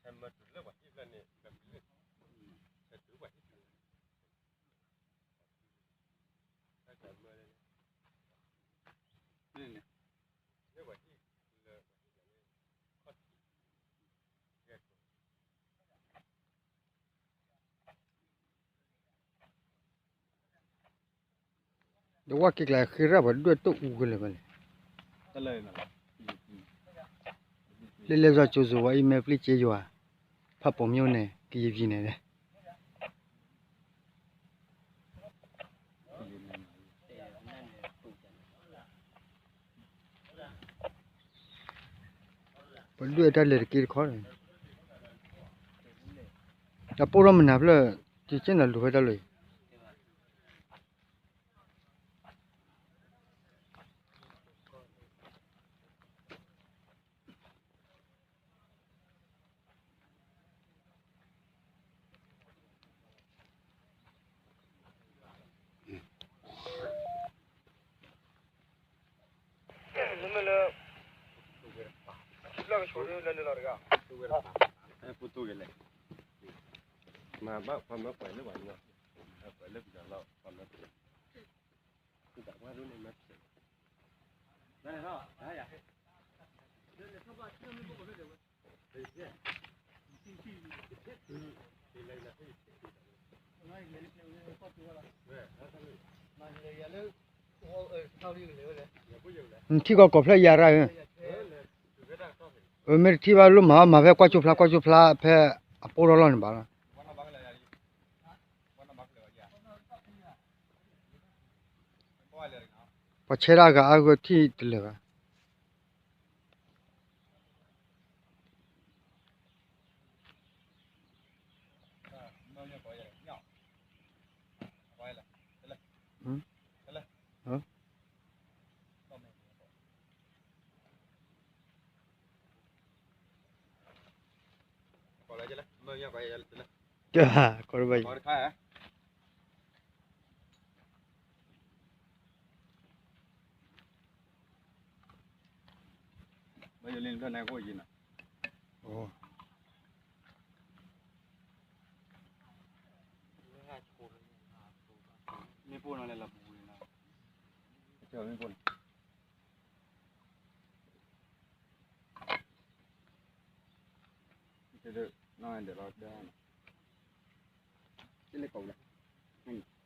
မၢတုၤလၢပှၤဟံၣ်ဖျၢၣ်န့ၣ် ကဘျုး, ဆဲးတုၤပှၤဟံၣ်တုၤ, လၢပှၤဟံၣ်, လၢပှၤဟံၣ်န့ၣ်, ဒီးဝဲက့ၤကျါဃ့ရၣ်ပှၤဒွဲၣ်တအိၣ်ကလဲာ်ဘၣ်လဲၣ်, လၢလဲၤစီၤကၠိၤစိၤဝဲအံၤ မဲာ်ပျံၤက့ယွၤ, ဖးပိာ်မၠိၣ်န့ၣ် ကယံာ်ယံာ်န့ၣ်လဲၣ် ပဒွဲၣ်တၢ်လဲၤတက့တခီ, တၢ်ပိၢ်ထီၣ်မနုၤဖျၢၣ်, ကကဲနၤလူၤဖဲတၢ်လီၢ်အံၤ, မ့ၢ်လၢ, လၢကဆိးလၢလၢလီၤတဂၤ, ပူတူၢ်ကလဲၣ်, မၤဘၣ်ပှၤမၢကွဲးလၢပှၤညီ, ကွဲးလၢပှၤလီၤပှၤမၢကွဲး, တၢ်ပှၤဒိၣ်န့ၣ်မၢဖျဲး, နထံၣ်ကီးကိးဖျၢၣ်ယၤရၣ်ဧၢ, မ့ၢ်တထံၣ်ဘၣ်လိၣ်မၤမၤဖဲကွၢ်ကၠိဖျါကွၢ်ကၠိဖျါဖဲအပိၢ်ထီၣ်လီၢ်န့ၣ်ဘၣ်လီၤ, ပှၤဆဲးဒၣ်အဂၤအါဂၤထံၣ်တလၢာ်ဘၣ်. မ့ၢ်ပိၢ်နီၤလဲၣ်လီၤပူၤပူၤန့ၣ်နီၤ, မ့ၢ်ပိၢ်နီၤ, နီၤဒၢးလီၤဒၢးနီၤ, တလဲၤကိးလဲၣ်,